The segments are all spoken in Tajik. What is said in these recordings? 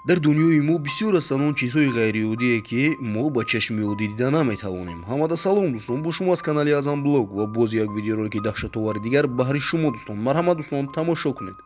Дар дунёи мо бисёр ҳастанд он чизҳои ғайриоддие, ки мо ба чашми оддӣ дида наметавонем. Ҳамада салом дӯстон, бо шумо аз канали Азам Блог ва боз як видеоролики даҳшатовари дигар баҳри шумо дӯстон. Марҳамат дӯстон, тамошо кунед.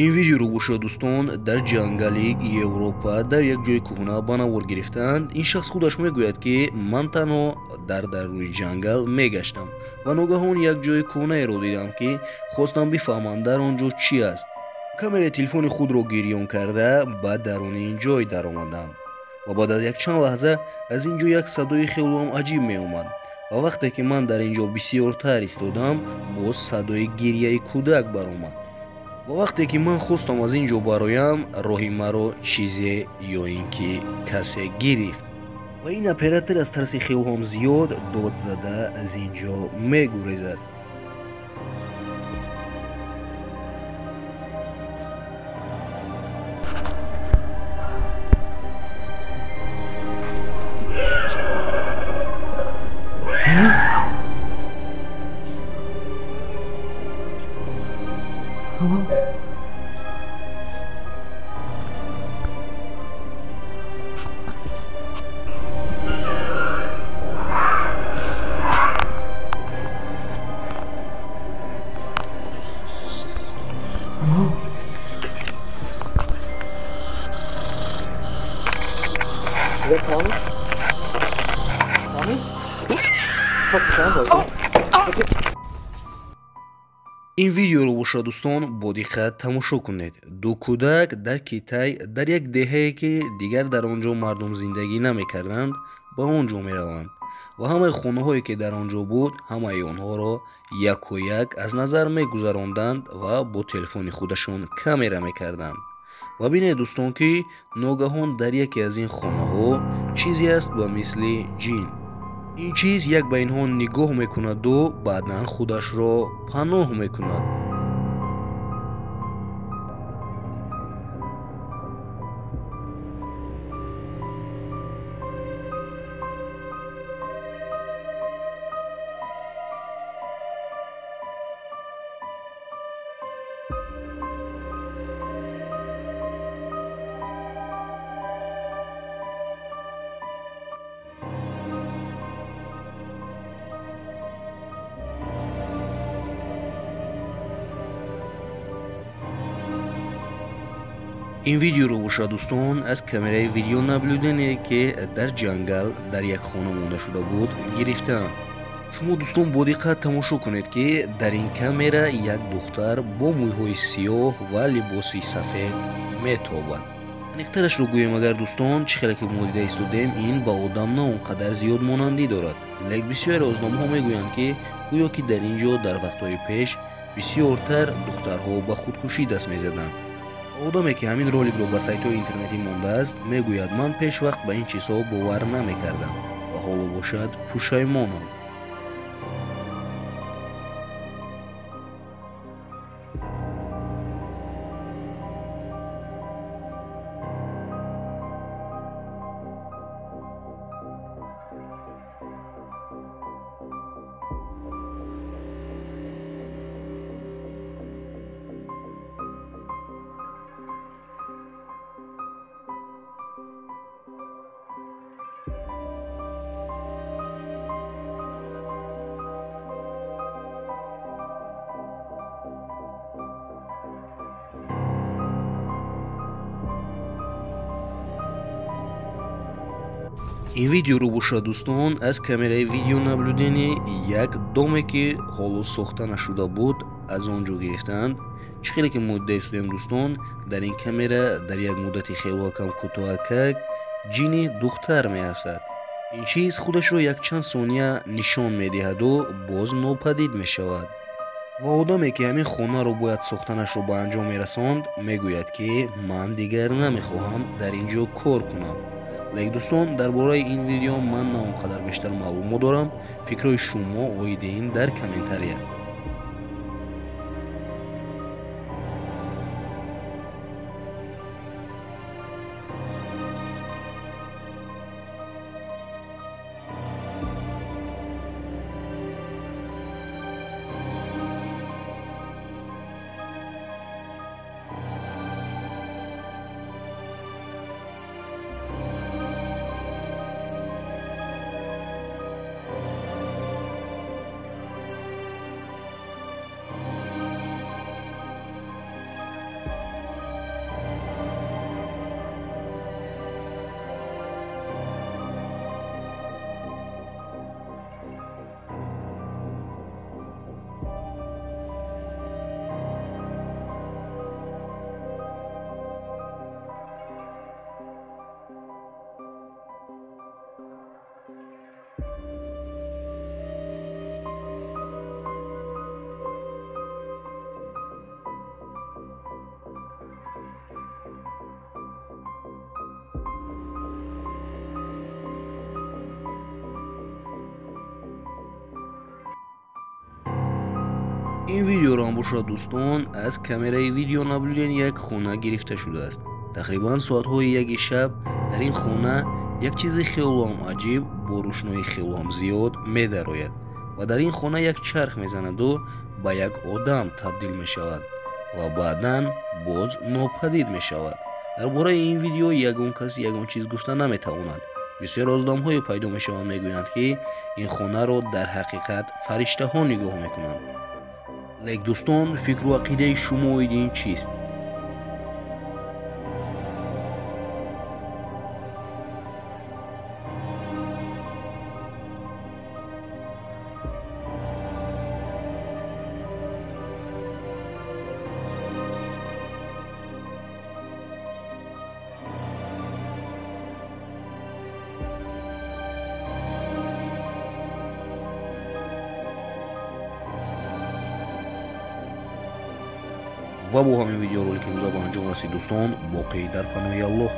Ин видеоро бошад дӯстон дар ҷангали Европа дар як ҷои кӯҳна ба навор гирифтаанд. Ин шахс худаш мегӯяд, ки ман танҳо дар даруни ҷангал мегаштам ва ногаҳон як ҷои кӯҳнаеро дидам, ки хостам бифаҳмам дар он ҷо чӣ аст. Камераи телефони худро гирён карда ба даруни ин ҷой даромадам ва баъд аз якчанд лаҳза аз ин ҷо як садои хелоам аҷиб меомад ва вақте ки ман дар ин ҷо бисёртар истодам, боз садои гирьяи кӯдак баромад. Ва вақте ки ман хостам аз ин ҷо бароям, роҳи маро чизе ё ин ки касе гирифт. Ва ин оператор аз тарси хелоам зиёд дод зада аз ин ҷо мегурезад. Is that Tommy? Tommy? Fucking sounds like it. Ин видеоро бошад дӯстон бо диққат тамошо кунед. Ду кӯдак дар Китай дар як деҳае, ки дигар дар он ҷо мардум зиндагӣ намекарданд, ба он ҷо мераванд ва ҳамаи хонаҳое, ки дар он ҷо буд, ҳамаи онҳоро яку як аз назар мегузаронданд ва бо телефони худашон камера мекарданд. Ва бинед дӯстон, ки ногаҳон дар яке аз ин хонаҳо чизе аст ба мисли ҷин. Ин чиз як ба инҳо нигоҳ мекунаду баъдан худашро паноҳ мекунад. Ин видеоро бошад дӯстон аз камераи видеонаблюдение, ки дар ҷангал дар як хона монда шуда буд, гирифтаам. Шумо дӯстон бо диққат тамошо кунед, ки дар ин камера як духтар бо мӯйҳои сиёҳ ва либоси сафед метобад. Аниқтарашро гӯем агар дӯстон, чӣ хеле ки мо дида истодем, ин ба одам на он қадар зиёд монандӣ дорад. Лек бисёре озномаҳо мегӯянд, ки гӯё ки дар ин ҷо дар вақтҳои пеш бисёртар духтарҳо ба худкушӣ даст мезаданд. Одаме, ки ҳамин роликро ба сайтҳои интернетӣ мондааст, мегӯяд: ман пеш вақт ба ин чизҳо бовар намекардам ва ҳоло бошад пушаймонам. Ин видеоро бошад дӯстон аз камераи видеонаблюдение як доме, ки ҳоло сохта нашуда буд, аз он ҷо гирифтаанд. Чӣ хеле ки мо дида истодем дӯстон, дар ин камера дар як муддати хело кам кӯтоҳакак ҷини духтар меафзад. Ин чиз худашро якчанд сония нишон медиҳаду боз нопадид мешавад. Ва одаме, ки ҳамин хонаро бояд сохтанашро ба анҷом мерасонд, мегӯяд, ки ман дигар намехоҳам дар ин ҷо кор кунам. Лек дӯстон, дар бораи ин видео ман на он қадар бештар маълумот дорам. Фикрҳои шумо оиди ин дар комментария. Ин видеоро ҳам бошад, дӯстон, аз камераи видеонаблюдения як хона гирифта шудааст. Тақрибан соатҳои 1 шаб дар ин хона як чизи хелоам аҷиб бо рӯшноии хелоам зиёд медарояд ва дар ин хона як чарх мезанаду ба як одам табдил мешавад ва баъдан боз нопадид мешавад. Дар бораи ин видео ягон кас ягон чиз гуфта наметавонад. Бисёр одамҳое пайдо мешаванд, мегӯянд, ки ин хонаро дар ҳақиқат фариштаҳо нигоҳ мекунанд. Лек дӯстон, фикру ақидаи шумо оиди ин чист? Ва бо ҳамин видеоролики имрӯза ба анҷом расид, дӯстон. Боқӣ дар паноҳи Аллоҳ.